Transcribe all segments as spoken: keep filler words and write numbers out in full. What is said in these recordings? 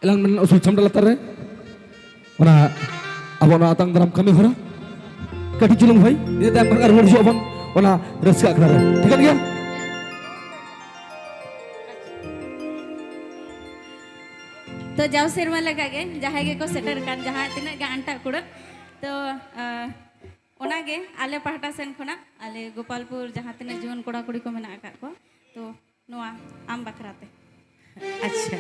ᱮᱞᱟᱝ ᱢᱮᱱ ᱩᱥᱩᱞ ᱪᱷᱟᱢᱰᱟ ᱞᱟᱛᱟᱨ ᱨᱮ ᱚᱱᱟ ᱟᱵᱚ ᱚᱱᱟ ᱟᱛᱟᱝ ᱫᱟᱨᱟᱢ ᱠᱟᱹᱢᱤ ᱦᱚᱨᱟ ᱠᱟᱹᱴᱤᱡ ᱪᱩᱞᱩᱝ ᱦᱩᱭ, ᱤᱱᱟᱹ ᱛᱟᱭᱚᱢ ᱠᱷᱟᱱ ᱟᱨ ᱨᱩᱣᱟᱹᱲ ᱦᱤᱡᱩᱜ ᱟᱵᱚᱱ ᱚᱱᱟ ᱨᱟᱹᱥᱠᱟᱹ ᱟᱠᱷᱲᱟ ᱨᱮ᱾ ᱴᱷᱤᱠᱟᱹᱱ ᱜᱮᱭᱟ? ᱛᱚ, ᱡᱟᱣ ᱥᱮᱨᱢᱟ ᱞᱮᱠᱟᱜᱮ ᱡᱟᱦᱟᱸᱭ ᱜᱮᱠᱚ ᱥᱮᱴᱮᱨ ᱠᱟᱱ, ᱡᱟᱦᱟᱸ ᱛᱤᱱᱟᱹᱜ ᱜᱮ ᱟᱱᱴᱟᱜ ᱠᱩᱲᱟᱹᱜ, ᱛᱚ, ᱟ, ᱚᱱᱟᱜᱮ ᱟᱞᱮ ᱯᱟᱦᱴᱟ ᱥᱮᱱ ᱠᱷᱚᱱᱟᱜ, ᱟᱞᱮ ᱜᱳᱯᱟᱞᱯᱩᱨ ᱡᱟᱦᱟᱸ ᱛᱤᱱᱟᱹᱜ ᱡᱩᱣᱟᱹᱱ ᱠᱚᱲᱟ ᱠᱩᱲᱤ ᱠᱚ ᱢᱮᱱᱟᱜ ᱟᱠᱟᱫ ᱠᱚᱣᱟ, ᱛᱚ, ᱱᱚᱣᱟ ᱟᱢ ᱵᱟᱠᱷᱨᱟ ᱛᱮ᱾ ᱟᱪᱪᱷᱟ᱾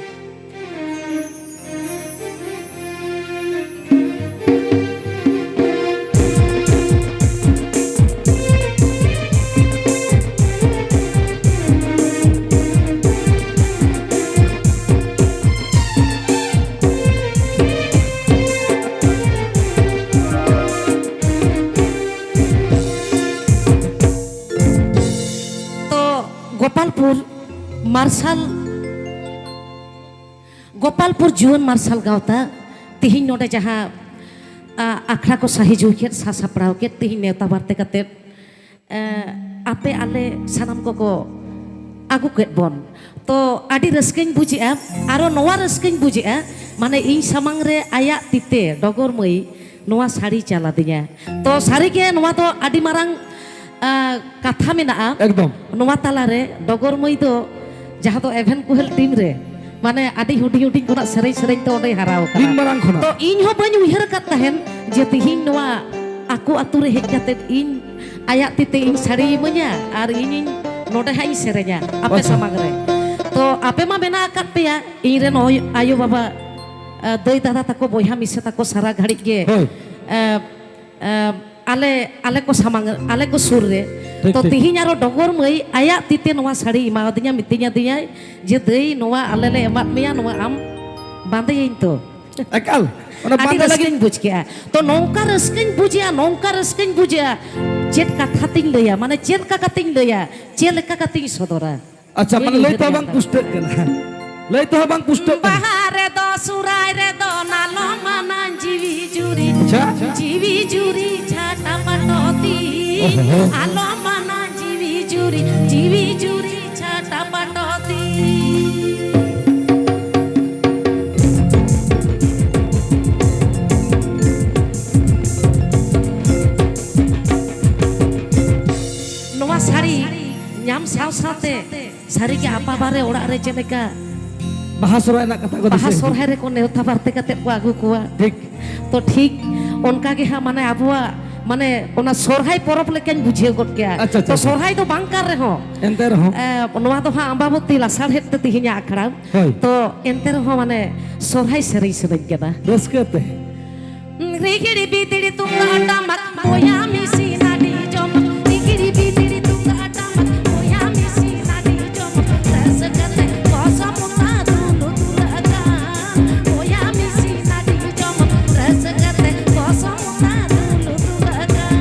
ᱛᱚ, ᱜᱳᱯᱟᱞᱯᱩᱨ ᱢᱟᱨᱥᱟᱞ, ᱜᱳᱯᱟᱞᱯᱩᱨ ᱡᱩᱣᱟᱹᱱ ᱢᱟᱨᱥᱟᱞ ᱜᱟᱶᱛᱟ ᱛᱤᱦᱤᱧ ᱱᱚᱰᱮ ᱡᱟᱦᱟᱸ, ᱟ, ᱟᱠᱷᱲᱟ ᱠᱚ ᱥᱟᱹᱦᱤᱡᱩᱦᱤ ᱠᱮᱫ, ᱥᱟᱥᱟᱯᱲᱟᱣ ᱠᱮᱫ, ᱛᱤᱦᱤᱧ ᱱᱮᱣᱛᱟ ᱵᱟᱨᱛᱮ ᱠᱟᱛᱮᱫ, ᱮ, ᱟᱯᱮ ᱟᱞᱮ ᱥᱟᱱᱟᱢ ᱠᱚᱠᱚ ᱟᱹᱜᱩ ᱠᱮᱫ ᱵᱚᱱ᱾ ᱛᱚ, ᱟᱹᱰᱤ ᱨᱟᱹᱥᱠᱟᱹᱧ ᱵᱩᱡᱮᱜᱼᱟ᱾ ᱟᱨᱚ ᱱᱚᱣᱟ ᱨᱟᱹᱥᱠᱟᱹᱧ ᱵᱩᱡᱮᱜᱼᱟ, ᱢᱟᱱᱮ, ᱤᱧ ᱥᱟᱢᱟᱝ ᱨᱮ ᱟᱭᱟᱜ ᱛᱤᱛᱮ ᱰᱚᱜᱚᱨ ᱢᱟᱹᱭ ᱱᱚᱣᱟ ᱥᱟᱹᱲᱤ ᱪᱟᱞ ᱟᱹᱫᱤᱧᱟ᱾ ᱛᱚ, ᱥᱟᱹᱨᱤᱜᱮ ᱱᱚᱣᱟ ᱫᱚ ᱟᱹᱰᱤ ᱢᱟᱨᱟᱝ, ᱟ, ᱠᱟᱛᱷᱟ ᱢᱮᱱᱟᱜᱼᱟ᱾ ᱮᱠᱫᱚᱢ᱾ ᱱᱚᱣᱟ ᱛᱟᱞᱟᱨᱮ ᱰᱚᱜᱚᱨ ᱢᱟᱹᱭ ᱫᱚ, ᱡᱟᱦᱟᱸ ᱫᱚ ᱮᱵᱷᱮᱱ ᱠᱩᱦᱮᱞ ᱴᱤᱢ ᱨᱮ, ᱢᱟᱱᱮ, ᱟᱹᱰᱤ ᱦᱩᱰᱤᱧ ᱦᱩᱰᱤᱧ ᱠᱷᱚᱱᱟᱜ ᱥᱮᱨᱮᱧ ᱥᱮᱨᱮᱧ ᱛᱮ ᱚᱸᱰᱮᱭ ᱦᱟᱨᱟᱣ ᱠᱟᱱᱟ᱾ ᱫᱤᱱ ᱢᱟᱨᱟᱝ ᱠᱷᱚᱱᱟᱜ᱾ ᱛᱚ, ᱤᱧ ᱦᱚᱸ ᱵᱟᱹᱧ ᱩᱭᱦᱟᱹᱨ ᱟᱠᱟᱫ ᱛᱟᱦᱮᱱ ᱡᱮ ᱛᱤᱦᱤᱧ ᱱᱚᱣᱟ ᱟᱠᱚ ᱟᱛᱳ ᱨᱮ ᱦᱮᱡ ᱠᱟᱛᱮᱫ ᱤᱧ ᱟᱭᱟᱜ ᱛᱤᱛᱮ ᱤᱧ ᱥᱟᱹᱲᱤᱭ ᱤᱢᱟᱹᱧᱟ ᱟᱨ ᱤᱧᱤᱧ ᱱᱚᱰᱮ ᱦᱟᱸᱜ ᱤᱧ ᱥᱮᱨᱮᱧᱟ ᱟᱯᱮ ᱟᱪᱪᱷᱟ᱾ ᱥᱟᱢᱟᱝ ᱨᱮ᱾ ᱛᱚ, ᱟᱯᱮ ᱢᱟ ᱢᱮᱱᱟᱜ ᱟᱠᱟᱫ ᱯᱮᱭᱟ, ᱤᱧ ᱨᱮᱱ ᱦᱚᱭ-, ᱟᱭᱳ ᱵᱟᱵᱟ, ᱟ, ᱫᱟᱹᱭ ᱫᱟᱫᱟ ᱛᱟᱠᱚ, ᱵᱚᱭᱦᱟ ᱢᱤᱥᱮ ᱛᱟᱠᱚ ᱥᱟᱨᱟ ᱜᱷᱟᱹᱲᱤᱡ ᱜᱮ, ᱦᱳᱭ᱾ ᱟ, ᱟ, ᱟᱞᱮ, ᱟᱞᱮ ᱠᱚ ᱥᱟᱢᱟᱝ, ᱟᱞᱮ ᱠᱚ ᱥᱩᱨ ᱨᱮ᱾ ᱴᱷᱤᱠ, ᱛᱚ, ᱴᱷᱤᱠ᱾ ᱛᱤᱦᱤᱧ ᱟᱨᱚ ᱰᱚᱜᱚᱨ ᱢᱟᱹᱭ ᱟᱭᱟᱜ ᱛᱤᱛᱮ ᱱᱚᱣᱟ ᱥᱟᱹᱲᱤ ᱮᱢᱟᱣᱟᱫᱤᱧᱟ, ᱢᱤᱛᱟᱹᱧ ᱟᱫᱤᱧᱟᱭ ᱡᱮ, "ᱫᱟᱹᱭ, ᱱᱚᱣᱟ ᱟᱞᱮ ᱞᱮ ᱮᱢᱟᱫ ᱢᱮᱭᱟ, ᱱᱚᱣᱟ ᱟᱢ ᱵᱟᱸᱫᱮᱭᱟᱹᱧ ᱛᱚ?" ᱮᱠᱟᱞ᱾ ᱚᱱᱟ ᱟᱹᱰᱤ ᱵᱟᱸᱫᱮ ᱞᱟᱹᱜᱤᱫ ᱨᱟᱹᱥᱠᱟᱹᱧ ᱵᱩᱡᱽ ᱠᱮᱜᱼᱟ᱾ ᱛᱚ, ᱱᱚᱝᱠᱟ ᱨᱟᱹᱥᱠᱟᱹᱧ ᱵᱩᱡᱮᱜᱼᱟ, ᱱᱚᱝᱠᱟ ᱨᱟᱹᱥᱠᱟᱹᱧ ᱵᱩᱡᱮᱜᱼᱟ, ᱪᱮᱫ ᱠᱟᱛᱷᱟ ᱛᱤᱧ ᱞᱟᱹᱭᱟ, ᱢᱟᱱᱮ, ᱪᱮᱫ ᱞᱮᱠᱟ ᱠᱟᱛᱮᱧ ᱞᱟᱹᱭᱟ, ᱪᱮᱫ ᱞᱮᱠᱟ ᱠᱟᱛᱮᱧ ᱥᱚᱫᱚᱨᱟ? ᱟᱪᱪᱷᱟ, ᱵᱟᱹᱧ ᱢᱟᱱᱮ, ᱞᱟᱹᱭ ᱩᱭᱦᱟᱹᱨ ᱛᱮᱦᱚᱸ ᱧᱟᱢ ᱵᱟᱝ ᱫᱟ᱾ ᱯᱩᱥᱴᱟᱹᱜ ᱠᱟᱱᱟ᱾ ᱞᱟᱹᱭ ᱛᱮᱦᱚᱸ ᱵᱟᱝ ᱯᱩᱥᱴᱟᱹᱜ ᱠᱟᱱᱟ᱾ ᱵᱟᱦᱟ ᱨᱮᱫᱚ, ᱥᱚᱦᱨᱟᱭ ᱨᱮᱫᱚ, ᱱᱟᱞᱚᱢ ᱟᱱᱟᱝ ᱡᱤᱣᱤ ᱡᱩᱨᱤ, ᱟᱪᱪᱷᱟ᱾ ᱡᱤᱣᱤ ᱡᱩᱨᱤ ᱪᱷᱟᱴᱟ ᱯᱟᱴᱚᱛᱤ᱾ ᱚᱦᱚ᱾ ᱟᱞᱚᱢ ᱟᱱᱟᱝ ᱡᱤᱣᱤ ᱡᱩᱨᱤ, ᱡᱤᱣᱤ ᱡᱩᱨᱤ ᱪᱷᱟᱴᱟ ᱯᱟᱴᱚᱛᱤ᱾ ᱨᱮ, ᱚᱲᱟᱜ ᱨᱮ ᱪᱮᱫ ᱞᱮᱠᱟ ᱵᱟᱦᱟ ᱥᱚᱨᱦᱟᱭ ᱨᱮᱱᱟᱜ ᱠᱟᱛᱷᱟ ᱠᱚ ᱵᱟᱦᱟ ᱫᱤᱥᱟᱹ ᱦᱤᱡᱩᱜ᱾ ᱥᱚᱨᱦᱟᱭ ᱨᱮᱠᱚ ᱱᱮᱣᱛᱟ ᱵᱟᱨᱛᱮ ᱠᱟᱛᱮ ᱠᱚ ᱟᱹᱜᱩ ᱠᱚᱣᱟ᱾ ᱴᱷᱤᱠ᱾ ᱛᱚ ᱴᱷᱤᱠ ᱚᱱᱠᱟ ᱜᱮ ᱦᱟᱸᱜ, ᱢᱟᱱᱮ, ᱟᱵᱚᱣᱟᱜ, ᱢᱟᱱᱮ, ᱚᱱᱟ ᱥᱚᱨᱦᱟᱭ ᱯᱚᱨᱚᱵᱽ ᱞᱮᱠᱟᱧ ᱵᱩᱡᱷᱟᱹᱣ ᱜᱚᱫ ᱠᱮᱜᱼᱟ᱾ ᱟᱪᱪᱷᱟ, ᱟᱪᱪᱷᱟ, ᱛᱚ ᱟᱪᱪᱷᱟ᱾ ᱥᱚᱨᱦᱟᱭ ᱫᱚ ᱵᱟᱝ ᱠᱟᱱ ᱨᱮᱦᱚᱸ, ᱮᱱᱛᱮ ᱨᱮᱦᱚᱸ᱾ ᱮ, ᱱᱚᱣᱟ ᱫᱚ ᱦᱟᱸᱜ ᱟᱢᱵᱟᱵᱚᱛᱤ ᱞᱟᱥᱟᱲᱦᱮᱫ ᱛᱮ ᱛᱮᱦᱮᱧᱟᱜ ᱟᱠᱷᱲᱟ᱾ ᱦᱳᱭ᱾ ᱛᱚ ᱮᱱᱛᱮ ᱨᱮᱦᱚᱸ, ᱢᱟᱱᱮ, ᱥᱚᱨᱦᱟᱭ ᱥᱮᱨᱮᱧ ᱥᱟᱱᱟᱧ ᱠᱟᱱᱟ᱾ ᱨᱟᱹᱥᱠᱟᱹ ᱛᱮ᱾ ᱨᱤᱜᱤᱲᱤ ᱵᱤᱫᱤᱲᱤ ᱛᱩᱢᱫᱟᱜ ᱴᱟᱢᱟᱠ, ᱵᱚᱭᱦᱟ ᱢᱤᱥᱤ ᱱᱟᱰᱤ ᱡᱚᱢ᱾ ᱨᱤᱜᱤᱲᱤ ᱵᱤᱫᱤᱲᱤ ᱛᱩᱢᱫᱟᱜ ᱴᱟᱢᱟᱠ, ᱵᱚᱭᱦᱟ ᱢᱤᱥᱤ ᱱᱟᱰᱤ ᱡᱚᱢ᱾ ᱨᱟᱹᱥᱠᱟᱹ ᱛᱮ ᱠᱚᱥᱚᱢ ᱚᱱᱟ ᱫᱩᱞᱩ ᱫᱩᱞᱟᱹᱜ ᱠᱟᱱ᱾ ᱵᱚᱭᱦᱟ ᱢᱤᱥᱤ ᱱᱟᱰᱤ ᱡᱚᱢ᱾ ᱨᱟᱹᱥᱠᱟᱹ ᱛᱮ ᱠᱚᱥᱚᱢ ᱚᱱᱟ ᱫᱩᱞᱩ ᱫᱩᱞᱟᱹᱜ ᱠᱟᱱ᱾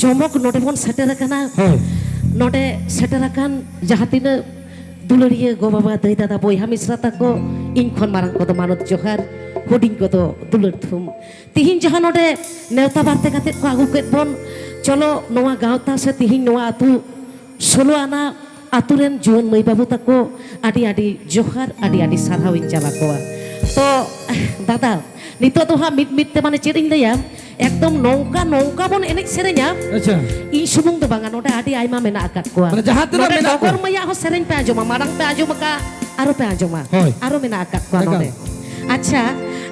ᱴᱚᱢᱚᱠ ᱱᱚᱰᱮ ᱵᱚᱱ ᱥᱮᱴᱮᱨ ᱟᱠᱟᱱᱟ᱾ ᱦᱳᱭ᱾ ᱱᱚᱰᱮ ᱥᱮᱴᱮᱨ ᱟᱠᱟᱱ ᱡᱟᱦᱟᱸ ᱛᱤᱱᱟᱹᱜ ᱫᱩᱞᱟᱹᱲᱤᱭᱟᱹ ᱜᱚ ᱵᱟᱵᱟ, ᱫᱟᱹᱭ ᱫᱟᱫᱟ, ᱵᱚᱭᱦᱟ ᱢᱤᱥᱨᱟ ᱛᱟᱠᱚ, ᱤᱧ ᱠᱷᱚᱱ ᱢᱟᱨᱟᱝ ᱠᱚᱫᱚ ᱢᱟᱱᱚᱛ ᱡᱚᱦᱟᱨ, ᱦᱩᱰᱤᱧ ᱠᱚᱫᱚ ᱫᱩᱞᱟᱹᱲ ᱛᱷᱩᱢ᱾ ᱛᱤᱦᱤᱧ ᱡᱟᱦᱟᱸ ᱱᱚᱰᱮ ᱱᱮᱣᱛᱟ ᱵᱟᱨᱛᱮ ᱠᱟᱛᱮᱫ ᱠᱚ ᱟᱹᱜᱩ ᱠᱮᱫ ᱵᱚᱱ, ᱪᱚᱞᱚ ᱱᱚᱣᱟ ᱜᱟᱶᱛᱟ ᱥᱮ ᱛᱤᱦᱤᱧ ᱱᱚᱣᱟ ᱟᱹᱛᱩ ᱥᱳᱞᱳ ᱟᱱᱟ ᱟᱹᱛᱩ ᱨᱮᱱ ᱡᱩᱣᱟᱹᱱ ᱢᱟᱹᱭ ᱵᱟᱹᱵᱩ ᱛᱟᱠᱚ ᱟᱹᱰᱤ ᱟᱹᱰᱤ ᱡᱚᱦᱟᱨ, ᱟᱹᱰᱤ ᱟᱹᱰᱤ ᱥᱟᱨᱦᱟᱣ ᱤᱧ ᱪᱟᱞ ᱟᱠᱚᱣᱟ᱾ ᱛᱚ ᱫᱟᱫᱟ, ᱱᱤᱛᱚᱜ ᱫᱚ ᱦᱟᱸᱜ ᱢᱤᱫ ᱢᱤᱫ ᱛᱮ, ᱢᱟᱱᱮ, ᱪᱮᱫ ᱤᱧ ᱞᱟᱹᱭᱟ, ᱮᱠᱫᱚᱢ ᱱᱚᱝᱠᱟ ᱱᱚᱝᱠᱟ ᱵᱚᱱ ᱮᱱᱮᱡ ᱥᱮᱨᱮᱧᱟ᱾ ᱟᱪᱪᱷᱟ᱾ ᱤᱧ ᱥᱩᱢᱩᱝ ᱫᱚ ᱵᱟᱝᱟ, ᱱᱚᱰᱮ ᱟᱹᱰᱤ ᱟᱭᱢᱟ ᱢᱮᱱᱟᱜ ᱟᱠᱟᱫ ᱠᱚᱣᱟ᱾ ᱢᱟᱱᱮ, ᱡᱟᱦᱟᱸ ᱛᱤᱱᱟᱹᱜ ᱱᱚᱰᱮ ᱢᱮᱱᱟᱜ ᱰᱚᱜᱚᱨ ᱠᱚᱣᱟ᱾ ᱢᱟᱹᱭᱟᱜ ᱦᱚᱸ ᱥᱮᱨᱮᱧ ᱯᱮ ᱟᱸᱡᱚᱢᱟ, ᱢᱟᱲᱟᱝ ᱯᱮ ᱟᱸᱡᱚᱢ ᱟᱠᱟᱫ, ᱟᱨᱚ ᱯᱮ ᱟᱸᱡᱚᱢᱟ᱾ ᱦᱳᱭ᱾ ᱟᱨᱚ ᱢᱮᱱᱟᱜ ᱟᱠᱟᱫ ᱠᱚᱣᱟ᱾ ᱮᱠᱟᱞ᱾ ᱱᱚᱰᱮ᱾ ᱟᱪᱪᱷᱟ,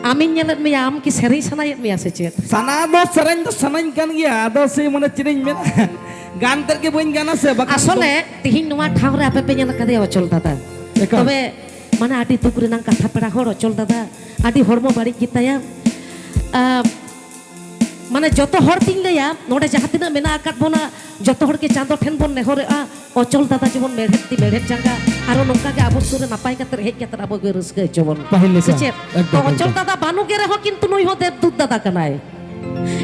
ᱟᱢᱤᱧ ᱧᱮᱞᱮᱫ ᱢᱮᱭᱟ, ᱟᱢ ᱠᱤ ᱥᱮᱨᱮᱧ ᱥᱟᱱᱟᱭᱮᱫ ᱢᱮᱭᱟ ᱥᱮ ᱪᱮᱫ? ᱥᱟᱱᱟ ᱫᱚ ᱥᱮᱨᱮᱧ ᱫᱚ ᱥᱟᱱᱟᱧ ᱠᱟᱱ ᱜᱮᱭᱟ, ᱟᱫᱚ ᱥᱮ, ᱢᱟᱱᱮ, ᱪᱮᱫ ᱤᱧ ᱢᱮᱱᱟ, ᱜᱟᱱ ᱛᱮᱫ ᱜᱮ ᱵᱟᱹᱧ ᱜᱟᱱᱟ ᱥᱮ, ᱵᱟᱠᱷᱟᱱ ᱟᱥᱚᱞᱮ ᱫᱚ ᱛᱤᱦᱤᱧ ᱱᱚᱣᱟ ᱴᱷᱟᱶ ᱨᱮ ᱟᱯᱮ ᱯᱮ ᱧᱮᱞ ᱟᱠᱟᱫᱮᱭᱟ ᱚᱪᱚᱞ ᱫᱟᱫᱟ᱾ ᱮᱠᱟᱞ᱾ ᱛᱚᱵᱮ, ᱢᱟᱱᱮ, ᱟᱹᱰᱤ ᱫᱩᱠ ᱨᱮᱱᱟᱝ ᱠᱟᱛᱷᱟ, ᱯᱮᱲᱟ ᱦᱚᱲ, ᱚᱪᱚᱞ ᱫᱟᱫᱟ ᱟᱹᱰᱤ ᱦᱚᱲᱢᱚ ᱵᱟᱹᱲᱤᱡ ᱜᱮᱛᱟᱭᱟ᱾ ᱟ, ᱢᱟᱱᱮ, ᱡᱚᱛᱚ ᱦᱚᱲ ᱛᱤᱧ ᱞᱟᱹᱭᱟ, ᱱᱚᱰᱮ ᱡᱟᱦᱟᱸ ᱛᱤᱱᱟᱹᱜ ᱢᱮᱱᱟᱜ ᱟᱠᱟᱫ ᱵᱚᱱᱟ, ᱡᱚᱛᱚ ᱦᱚᱲ ᱜᱮ ᱪᱟᱸᱫᱚ ᱴᱷᱮᱱ ᱵᱚᱱ ᱱᱮᱦᱚᱨᱚᱜᱼᱟ, ᱚᱪᱚᱞ ᱫᱟᱫᱟ ᱡᱮᱢᱚᱱ ᱢᱮᱲᱦᱮᱫ ᱛᱤ ᱢᱮᱲᱦᱮᱫ ᱡᱟᱸᱜᱟ, ᱟᱨᱚ ᱱᱚᱝᱠᱟ ᱜᱮ ᱟᱵᱚ ᱥᱩᱨ ᱨᱮ ᱱᱟᱯᱟᱭ ᱠᱟᱛᱮ ᱦᱮᱡ ᱠᱟᱛᱮ ᱟᱵᱚ ᱜᱮ ᱨᱟᱹᱥᱠᱟᱹ ᱦᱚᱪᱚ ᱵᱚᱱ᱾ ᱯᱟᱹᱦᱤᱞ ᱞᱮᱠᱟ᱾ ᱥᱮ ᱪᱮᱫ? ᱮᱠᱫᱚᱢ, ᱛᱚ ᱚᱪᱚᱞ ᱮᱠᱫᱚᱢ᱾ ᱫᱟᱫᱟ ᱵᱟᱹᱱᱩᱜ ᱜᱮ ᱨᱮᱦᱚᱸ, ᱠᱤᱱᱛᱩ ᱱᱩᱭ ᱦᱚᱸ ᱫᱮᱵᱽᱫᱩᱛ ᱫᱟᱫᱟ ᱠᱟᱱᱟᱭ᱾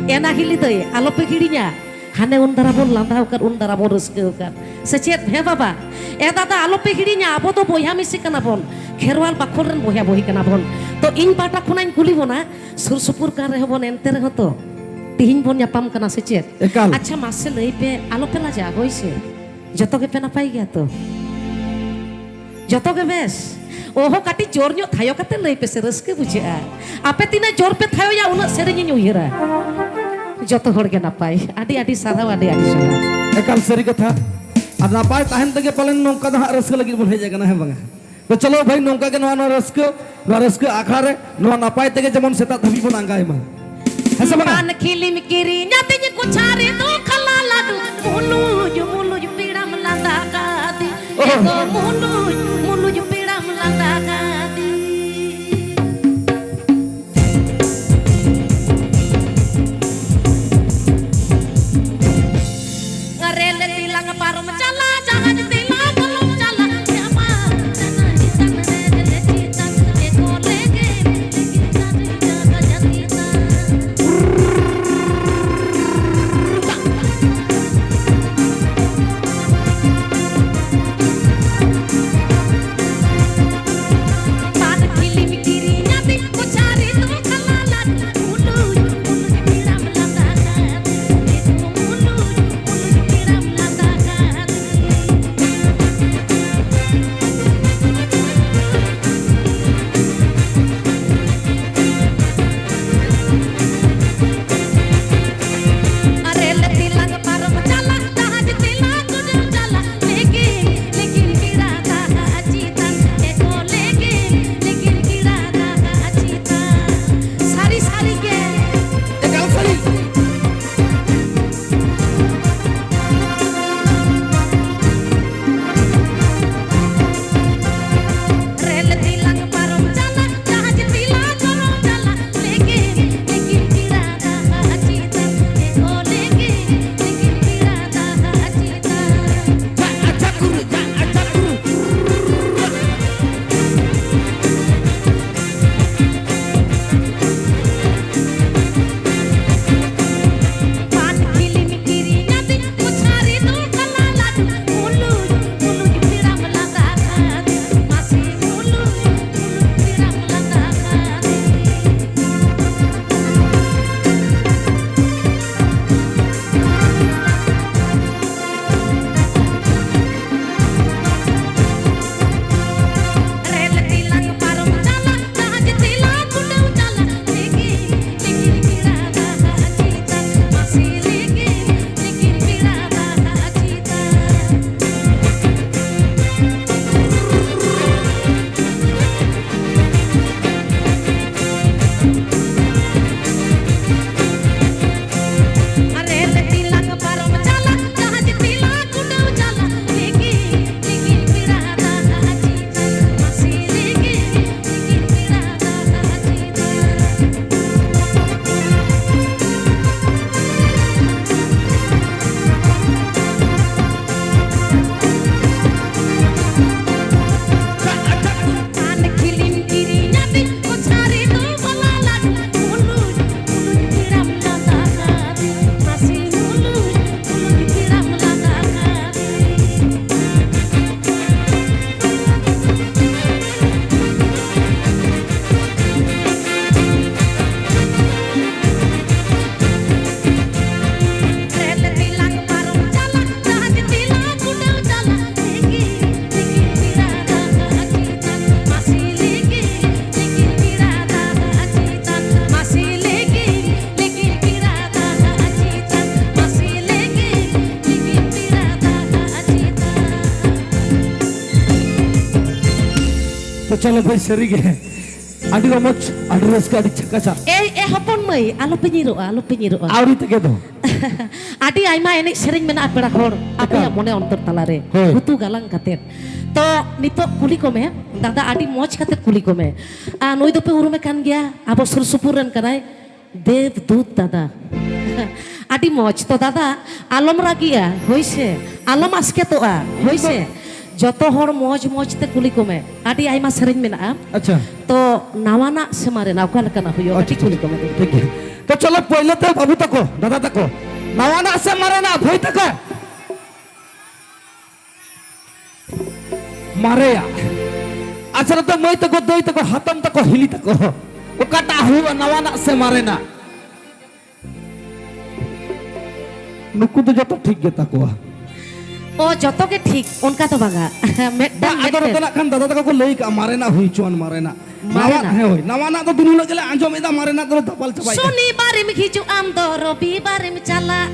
ᱮᱱᱟ ᱦᱤᱞᱤ ᱫᱟᱹᱭ, ᱟᱞᱚᱯᱮ ᱦᱤᱲᱤᱧᱟ᱾ ᱦᱟᱱᱮ ᱩᱱ ᱫᱟᱨᱟ ᱵᱚᱱ ᱞᱟᱸᱫᱟ ᱟᱠᱟᱫ, ᱩᱱ ᱫᱟᱨᱟ ᱵᱚᱱ ᱨᱟᱹᱥᱠᱟᱹ ᱟᱠᱟᱫ᱾ ᱥᱮ ᱪᱮᱫ? ᱦᱮᱸ ᱵᱟᱵᱟ? ᱮ ᱫᱟᱫᱟ, ᱟᱞᱚᱯᱮ ᱦᱤᱲᱤᱧᱟ, ᱟᱵᱚ ᱫᱚ ᱵᱚᱭᱦᱟ ᱢᱤᱥᱤ ᱠᱟᱱᱟ ᱵᱚᱱ, ᱠᱷᱮᱨᱣᱟᱞ ᱵᱟᱠᱷᱳᱞ ᱨᱮᱱ ᱵᱚᱭᱦᱟ ᱵᱚᱦᱤ ᱠᱟᱱᱟ ᱵᱚᱱ᱾ ᱛᱚ ᱤᱧ ᱯᱟᱦᱴᱟ ᱠᱷᱚᱱᱟᱜ ᱤᱧ ᱠᱩᱞᱤ ᱵᱚᱱᱟ, ᱥᱩᱨ ᱥᱩᱯᱩᱨ ᱠᱟᱱ ᱨᱮᱦᱚᱸ ᱵᱚᱱ, ᱮᱱᱛᱮ ᱨᱮᱦᱚᱸ ᱛᱚ ᱛᱤᱦᱤᱧ ᱵᱚᱱ ᱧᱟᱯᱟᱢ ᱠᱟᱱᱟ, ᱥᱮ ᱪᱮᱫ? ᱮᱠᱟᱞ᱾ ᱟᱪᱪᱷᱟ, ᱢᱟᱥᱮ ᱞᱟᱹᱭ ᱯᱮ, ᱟᱞᱚᱯᱮ ᱞᱟᱡᱟᱜᱼᱟ, ᱦᱳᱭ ᱥᱮ? ᱡᱚᱛᱚ ᱜᱮᱯᱮ ᱱᱟᱯᱟᱭ ᱜᱮᱭᱟ ᱛᱚ? ᱡᱚᱛᱚ ᱜᱮ ᱵᱮᱥ? ᱚᱦᱚ, ᱠᱟᱹᱴᱤᱡ ᱡᱳᱨ ᱧᱚᱜ ᱛᱷᱟᱭᱚ ᱠᱟᱛᱮ ᱞᱟᱹᱭ ᱯᱮᱥᱮ, ᱨᱟᱹᱥᱠᱟᱹ ᱵᱩᱡᱷᱟᱹᱜᱼᱟ᱾ ᱟᱯᱮ ᱛᱤᱱᱟᱹᱜ ᱡᱳᱨ ᱯᱮ ᱛᱷᱟᱭᱚᱭᱟ, ᱩᱱᱟᱹᱜ ᱥᱮᱨᱮᱧ ᱤᱧ ᱩᱭᱦᱟᱹᱨᱟ᱾ ᱡᱚᱛᱚ ᱦᱚᱲ ᱜᱮ ᱱᱟᱯᱟᱭ, ᱟᱹᱰᱤ ᱟᱹᱰᱤ ᱥᱟᱨᱦᱟᱣ, ᱟᱹᱰᱤ ᱟᱹᱰᱤ ᱡᱚᱦᱟᱨ᱾ ᱮᱠᱟᱞ ᱥᱟᱹᱨᱤ ᱠᱟᱛᱷᱟ᱾ ᱟᱨ ᱱᱟᱯᱟᱭ ᱛᱟᱦᱮᱱ ᱛᱮᱜᱮ ᱯᱟᱞᱮᱱ ᱱᱚᱝᱠᱟ ᱫᱚ ᱦᱟᱸᱜ ᱨᱟᱹᱥᱠᱟᱹ ᱞᱟᱹᱜᱤᱫ ᱵᱚᱱ ᱦᱮᱡ ᱟᱠᱟᱱᱟ, ᱦᱮᱸ ᱵᱟᱝᱟ? ᱛᱚ ᱪᱚᱞᱚ ᱵᱷᱟᱹᱭ, ᱱᱚᱝᱠᱟ ᱜᱮ ᱱᱚᱣᱟ, ᱱᱚᱣᱟ ᱨᱟᱹᱥᱠᱟᱹ, ᱱᱚᱣᱟ ᱨᱟᱹᱥᱠᱟᱹ ᱟᱠᱷᱲᱟ ᱨᱮ ᱱᱚᱣᱟ ᱱᱟᱯᱟᱭ ᱛᱮᱜᱮ ᱡᱮᱢᱚᱱ ᱥᱮᱛᱟᱜ ᱫᱷᱟᱹᱵᱤᱡ ᱵᱚᱱ ᱟᱸᱜᱟᱭ ᱢᱟ, ᱦᱮᱸ ᱥᱮ ᱵᱟᱝᱟ? ᱯᱟᱱ ᱠᱷᱤᱞᱤᱢ ᱠᱤᱨᱤᱧ ᱟᱹᱫᱤᱧ ᱠᱚᱪᱷᱟ ᱨᱮᱫᱚ ᱠᱷᱟᱞᱟ ᱞᱟᱹᱰᱩ, ᱢᱩᱞᱩᱡ ᱢᱩᱞᱩᱡ ᱯᱮᱲᱟᱢ ᱞᱟᱸᱫᱟ ᱠᱟᱫᱤ᱾ ᱚᱦᱚ᱾ ᱮ ᱜᱚ ᱢᱩᱞᱩᱡ ᱢᱩᱞᱩᱡ ᱯᱮᱲᱟᱢ ᱞᱟᱸᱫᱟ ᱠᱟᱫᱤ᱾ ᱨᱮᱞ ᱛᱮᱞᱟᱝ ᱯᱟᱨᱚᱢ ᱪᱟᱞᱟᱜ, ᱡᱟᱦᱟᱡᱽ ᱛᱮᱞᱟᱝ ᱵᱚᱞᱚᱱ ᱪᱟᱞᱟᱜ, ᱮ ᱢᱟ, ᱪᱟᱱᱟ ᱪᱮᱛᱟᱱ ᱨᱮ, ᱨᱮᱞ ᱪᱮᱛᱟᱱ ᱨᱮ, ᱠᱚᱞᱮ ᱜᱮ, ᱨᱮᱞ ᱪᱮᱛᱟᱱ ᱨᱮ, ᱡᱟᱦᱟᱡᱽ ᱪᱮᱛᱟᱱ ᱨᱮ᱾ ᱪᱚᱞᱚ ᱵᱷᱟᱹᱭ, ᱥᱟᱹᱨᱤ ᱜᱮ ᱟᱹᱰᱤ ᱨᱚᱢᱚᱡᱽ, ᱟᱹᱰᱤ ᱨᱟᱹᱥᱠᱟᱹ, ᱟᱹᱰᱤ ᱪᱷᱟᱠᱟ ᱪᱷᱟ᱾ ᱮᱭ, ᱮ ᱦᱚᱯᱚᱱ ᱢᱟᱹᱭ, ᱟᱞᱚᱯᱮ ᱧᱤᱨᱚᱜᱼᱟ, ᱟᱞᱚᱯᱮ ᱧᱤᱨᱚᱜᱼᱟ᱾ ᱟᱹᱣᱨᱤ ᱛᱮᱜᱮ ᱫᱚ᱾ ᱟᱹᱰᱤ ᱟᱭᱢᱟ ᱮᱱᱮᱡ ᱥᱮᱨᱮᱧ ᱢᱮᱱᱟᱜᱼᱟ, ᱯᱮᱲᱟ ᱦᱚᱲ, ᱮᱠᱟᱞ᱾ ᱟᱯᱮᱭᱟᱜ ᱢᱚᱱᱮ ᱚᱱᱛᱚᱨ ᱛᱟᱞᱟᱨᱮ ᱦᱳᱭ᱾ ᱜᱩᱛᱩ ᱜᱟᱞᱟᱝ ᱠᱟᱛᱮᱫ᱾ ᱛᱚ, ᱱᱤᱛᱚᱜ ᱠᱩᱞᱤ ᱠᱚᱢᱮ ᱫᱟᱫᱟ, ᱟᱹᱰᱤ ᱢᱚᱡᱽ ᱠᱟᱛᱮᱫ ᱠᱩᱞᱤ ᱠᱚᱢᱮ᱾ ᱟᱨ ᱱᱩᱭ ᱫᱚᱯᱮ ᱩᱨᱩᱢᱮ ᱠᱟᱱ ᱜᱮᱭᱟ, ᱟᱵᱚ ᱥᱩᱨ ᱥᱩᱯᱩᱨ ᱨᱮᱱ ᱠᱟᱱᱟᱭ᱾ ᱫᱮᱵᱽᱫᱩᱛ ᱫᱟᱫᱟ᱾ ᱟᱹᱰᱤ ᱢᱚᱡᱽ᱾ ᱛᱚ ᱫᱟᱫᱟ, ᱟᱞᱚᱢ ᱨᱟᱹᱜᱤᱜᱼᱟ, ᱦᱳᱭ ᱥᱮ? ᱟᱞᱚᱢ ᱟᱥᱠᱮᱛᱚᱜᱼᱟ, ᱦᱳᱭ ᱥᱮ? ᱡᱚᱛᱚ ᱦᱚᱲ ᱢᱚᱡᱽ ᱢᱚᱡᱽ ᱛᱮ ᱠᱩᱞᱤ ᱠᱚᱢᱮ᱾ ᱟᱹᱰᱤ ᱟᱭᱢᱟ ᱥᱮᱨᱮᱧ ᱢᱮᱱᱟᱜᱼᱟ᱾ ᱟᱪᱪᱷᱟ᱾ ᱛᱚ ᱱᱟᱣᱟᱱᱟᱜ ᱥᱮ ᱢᱟᱨᱮᱱᱟᱜ, ᱚᱠᱟ ᱞᱮᱠᱟᱱᱟᱜ ᱦᱩᱭᱩᱜᱼᱟ? ᱟᱪᱪᱷᱟ, ᱠᱟᱹᱴᱤᱡ ᱠᱩᱞᱤ ᱠᱚᱢᱮ᱾ ᱴᱷᱤᱠ ᱜᱮᱭᱟ᱾ ᱛᱚ ᱪᱚᱞᱚ, ᱯᱳᱭᱞᱳ ᱛᱮ ᱵᱟᱹᱵᱩ ᱛᱟᱠᱚ, ᱫᱟᱫᱟ ᱛᱟᱠᱚ, ᱱᱟᱣᱟᱱᱟᱜ ᱥᱮ ᱢᱟᱨᱮᱱᱟᱜ ᱵᱷᱟᱹᱭ ᱛᱟᱠᱚ? ᱢᱟᱨᱮᱭᱟᱜ᱾ ᱟᱪᱪᱷᱟ, ᱱᱚᱛᱮ ᱢᱟᱹᱭ ᱛᱟᱠᱚ, ᱫᱟᱹᱭ ᱛᱟᱠᱚ, ᱦᱟᱛᱚᱢ ᱛᱟᱠᱚ, ᱦᱤᱞᱤ ᱛᱟᱠᱚ, ᱚᱠᱟᱴᱟᱜ ᱦᱩᱭᱩᱜᱼᱟ, ᱱᱟᱣᱟᱱᱟᱜ ᱥᱮ ᱢᱟᱨᱮᱱᱟᱜ? ᱱᱩᱠᱩ ᱫᱚ ᱡᱚᱛᱚ ᱴᱷᱤᱠ ᱜᱮ ᱛᱟᱠᱚᱣᱟ᱾ ᱚ, ᱡᱚᱛᱚ ᱜᱮ ᱴᱷᱤᱠ, ᱚᱱᱠᱟ ᱫᱚ ᱵᱟᱝᱟ᱾ ᱢᱤᱫᱴᱟᱝ ᱵᱟ, ᱟᱫᱚ ᱢᱤᱫᱴᱟᱝ᱾ ᱱᱚᱛᱮ ᱱᱟᱜ ᱠᱷᱟᱱ ᱫᱟᱫᱟ ᱛᱟᱠᱚ ᱠᱚ ᱞᱟᱹᱭ ᱠᱟᱜᱼᱟ, ᱢᱟᱨᱮᱱᱟᱜ ᱦᱩᱭ ᱦᱚᱪᱚᱣᱟᱱ, ᱢᱟᱨᱮᱱᱟᱜ᱾ ᱱᱟᱣᱟ, ᱢᱟᱨᱮᱱᱟᱜ᱾ ᱦᱮᱸ, ᱦᱳᱭ, ᱱᱟᱣᱟᱱᱟᱜ ᱫᱚ ᱫᱤᱱ ᱦᱤᱞᱳᱜ ᱜᱮᱞᱮ ᱟᱸᱡᱚᱢ ᱮᱫᱟ, ᱢᱟᱨᱮᱱᱟᱜ ᱫᱚᱞᱮ ᱫᱟᱯᱟᱞ ᱪᱟᱵᱟᱭᱮᱫᱟ᱾ ᱥᱚᱱᱤᱵᱟᱨᱮᱢ ᱦᱤᱡᱩᱜ ᱟᱢ ᱫᱚ ᱨᱚᱵᱤᱵᱟᱨᱮᱢ ᱪᱟᱞᱟᱜᱼᱟ᱾